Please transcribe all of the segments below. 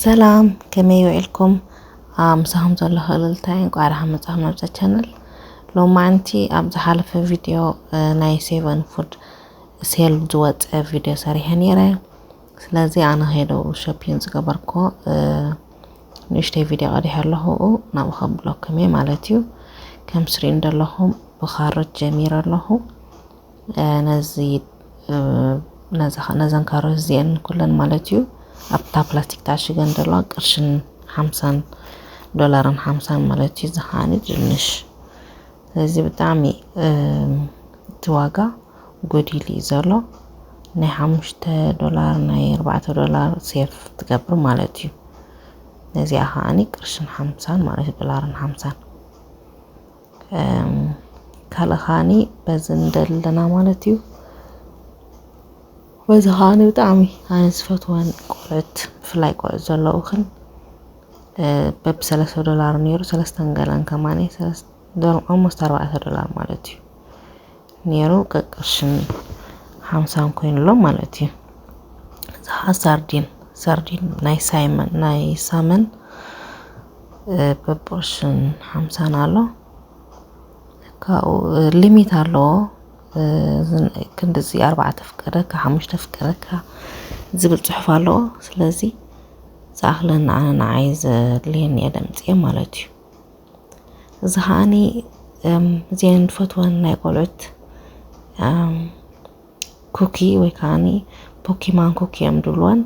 ሰላም፣ ከመይ ውዒልኩም? ኣብ ምሳኹም ዘለኹ እልልታይ፣ እንቋዕ ደሓን መጻኹም ናብዛ ቻነል። ሎማዕንቲ ኣብ ዝሓለፈ ቪድዮ፣ እ፣ ናይ ሴቨን ፉድ ሴል ዝወጸ ቪድዮ ሰሪሐ ነይረ። ስለዚ ኣነ ከይደ ሾፒን ዝገበርኮ፣ እ፣ ንእሽተይ ቪድዮ ቀዲሐ ኣለኹ፣ ናብኡ ከብለኩም እየ ማለት እዩ። ከም ስሪኡ እንደለኹም ብካሮት ጀሚረ ኣለኹ። እ፣ ነዚ፣ እ፣ ነዛ፣ ነዘን ካሮት እዚአን ኩለን ማለት እዩ ኣብታ ፕላስቲክ ተዓሽገን ዘለዋ ቅርሽን ሓምሳን ዶላርን ሓምሳን ማለት እዩ። እዚ ከዓኒ ድንሽ። ስለዚ ብጣዕሚ፣ እ፣ እቲ ዋጋ ጎዲሉ እዩ ዘሎ። ናይ ሓሙሽተ ዶላር፣ ናይ ኣርባዕተ ዶላር ሴፍ ትገብር ማለት እዩ። ነዚኣ ከዓኒ ቅርሽን ሓምሳን ማለት እዩ፣ ዶላርን ሓምሳን። እም፣ ካልእ ከዓኒ በዚ ንደሊ ኣለና ማለት እዩ። በዚ ከዓኒ ብጣዕሚ ኣነ ዝፈትወን ቆልዑት፣ ብፍላይ ቆልዑት ዘለውኽን፣ እ፣ በቢ ሰለስተ ዶላር ነይሩ፣ ሰለስተን ገለን ከማኒ፣ ሰለስ-፣ ዶር-፣ ኦልሞስት ኣርባዕተ ዶላር ማለት እዩ ነይሩ፣ ቅርሽን ሓምሳን ኮይኑሎም ማለት እዩ። እዚ ኸዓ ሳርዲን፣ ሳርዲን ናይ ሳይመን፣ ናይ ሳመን፣ እ፣ በብቅርሽን ሓምሳን ኣሎ። ካብኡ፣ እ፣ ሊሚት ኣለዎ። እ፣ ዝን-፣ ክንድዚ ኣርባዕተ ፍቀደካ፣ ሓሙሽተ ፍቀደካ ዝብል ጽሑፍ ኣለዎ። ስለዚ ዝኣኽለኒ ኣነ ንዓይ ዘድልየኒ እየ ደምጽየ ማለት እዩ። እዚ ከዓኒ፣ እም፣ እዚአን ዝፈትወን ናይ ቆልዑት፣ እም፣ ኩኪ ወይ ከዓኒ ፖኪማን ኩኪ እዮም ድብልወን።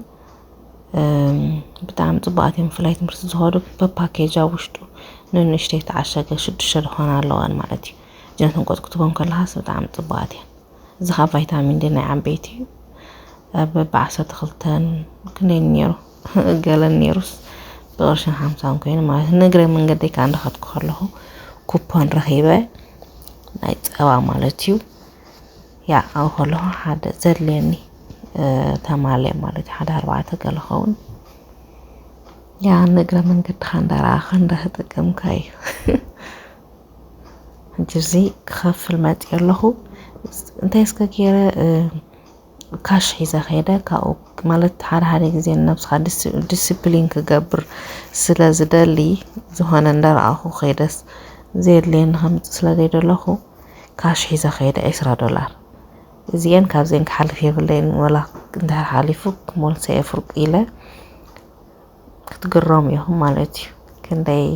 እም፣ ብጣዕሚ ጽቡቓት እዮም። ብፍላይ ትምህርቲ ዝኸዱ በፓኬጅ ኣብ ውሽጡ ንንእሽተይ ተዓሸገ ሽዱሽተ ዝኾና ኣለዋን ማለት እዩ። እዚአን ክትቆጥቁጥቦም ከለኻስ ብጣዕሚ ጽቡቓት እየን። እዚ ኻብ ቫይታሚን ዲ ናይ ዓበይቲ እዩ። ኣብ በብዓሰርተ ክልተን ክንደይ ነይሩ? ገለን ነይሩስ ብቕርሽን ሓምሳን ኮይኑ ማለት እዩ። ንእግረ መንገደይ ከዓ እንዳኸድኩ ከለኹ ኩፖን ረኺበ ናይ ጸባ ማለት እዩ። ያ፣ ኣብኡ ከለኹ ሓደ ዘድልየኒ፣ እ፣ ተማልየ ማለት እዩ። ሓደ ኣርባዕተ ገለ ኸውን። ያ፣ ንእግረ መንገድኻ እንዳረኣኻ እንዳተጠቀምካ እዩ። ሕጂ እዚ ክኸፍል መፅእ ኣለኹ። እንታይ እስከ ገይረ፣ እ፣ ካሽ ሒዘ ከይደ፣ ካብኡ ማለት ሓደ ሓደ ግዜ ንነብስኻ ዲስ-፣ ዲስፕሊን ክገብር ስለ ዝደሊ፣ ዝኾነ እንዳረኣኹ ከይደስ ዘየድልየኒ ከምፅእ ስለ ዘይደለኹ፣ ካሽ ሒዘ ከይደ ዒስራ ዶላር። እዚአን ካብዚአን ክሓልፍ የብለይን፣ ወላ እንድሕር ሓሊፉ ክመልሶ እየ ፍርቁ ኢለ። ክትግረሙ ኢኹም ማለት እዩ። ክንደይ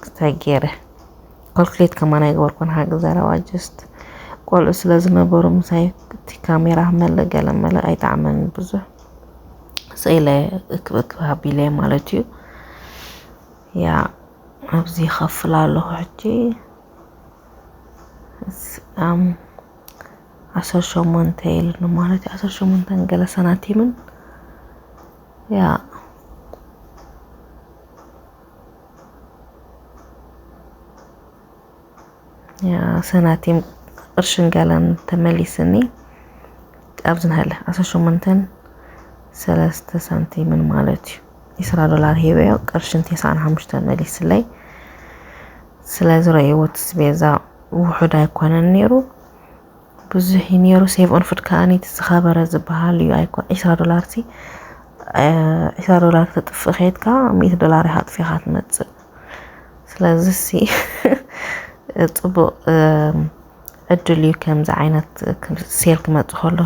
ክስታይ ገይረ ካልኩሌት ከማን ኣይገበርኩን። ሓቂ ዘረባ ጀስት ቆልዑ ስለ ዝነበሩ ምሳይ እቲ ካሜራ ክመልእ ገለ መለ ኣይጠዓመን ብዙሕ። ስኢለ እክብ እክብ ኣቢለ ማለት እዩ። ያ ኣብዚ ይኸፍል ኣለኹ ሕጂ። እስ-፣ ኣም፣ ዓሰርተ ሸሞንተ ኢሉኒ ማለት እዩ። ዓሰርተ ሸሞንተን ገለ ሰናቲምን፣ ያ፣ ያ፣ ሰናቲም ቅርሽን ገለን ተመሊስኒ። ኣብዚ ንሃለ ዓሰርተ ሸሞንተን ሰለስተ ሳንቲምን ማለት እዩ። ዒስራ ዶላር ሂበዮ፣ ቅርሽን ተስዓን ሓሙሽተን መሊስለይ። ስለዚ ረእይዎ፣ እቲ ስቤዛ ውሑድ ኣይኮነን ነይሩ፣ ብዙሕ እዩ ነይሩ። ሴቭ ኦን ፉድ ከዓኒ እቲ ዝኸበረ ዝበሃል እዩ። ኣይኮ-፣ ዒስራ ዶላር ሲ፣ እ፣ ዒስራ ዶላር ክተጥፍእ ከይድካ፣ ሚእቲ ዶላር ኢኻ ኣጥፊኻ ትመጽእ። ስለዚ ሲ፣ ጽቡቕ፣ እ፣ ዕድል እዩ ከምዚ ዓይነት ክ-፣ ሴል ክመጽእ ከሎ።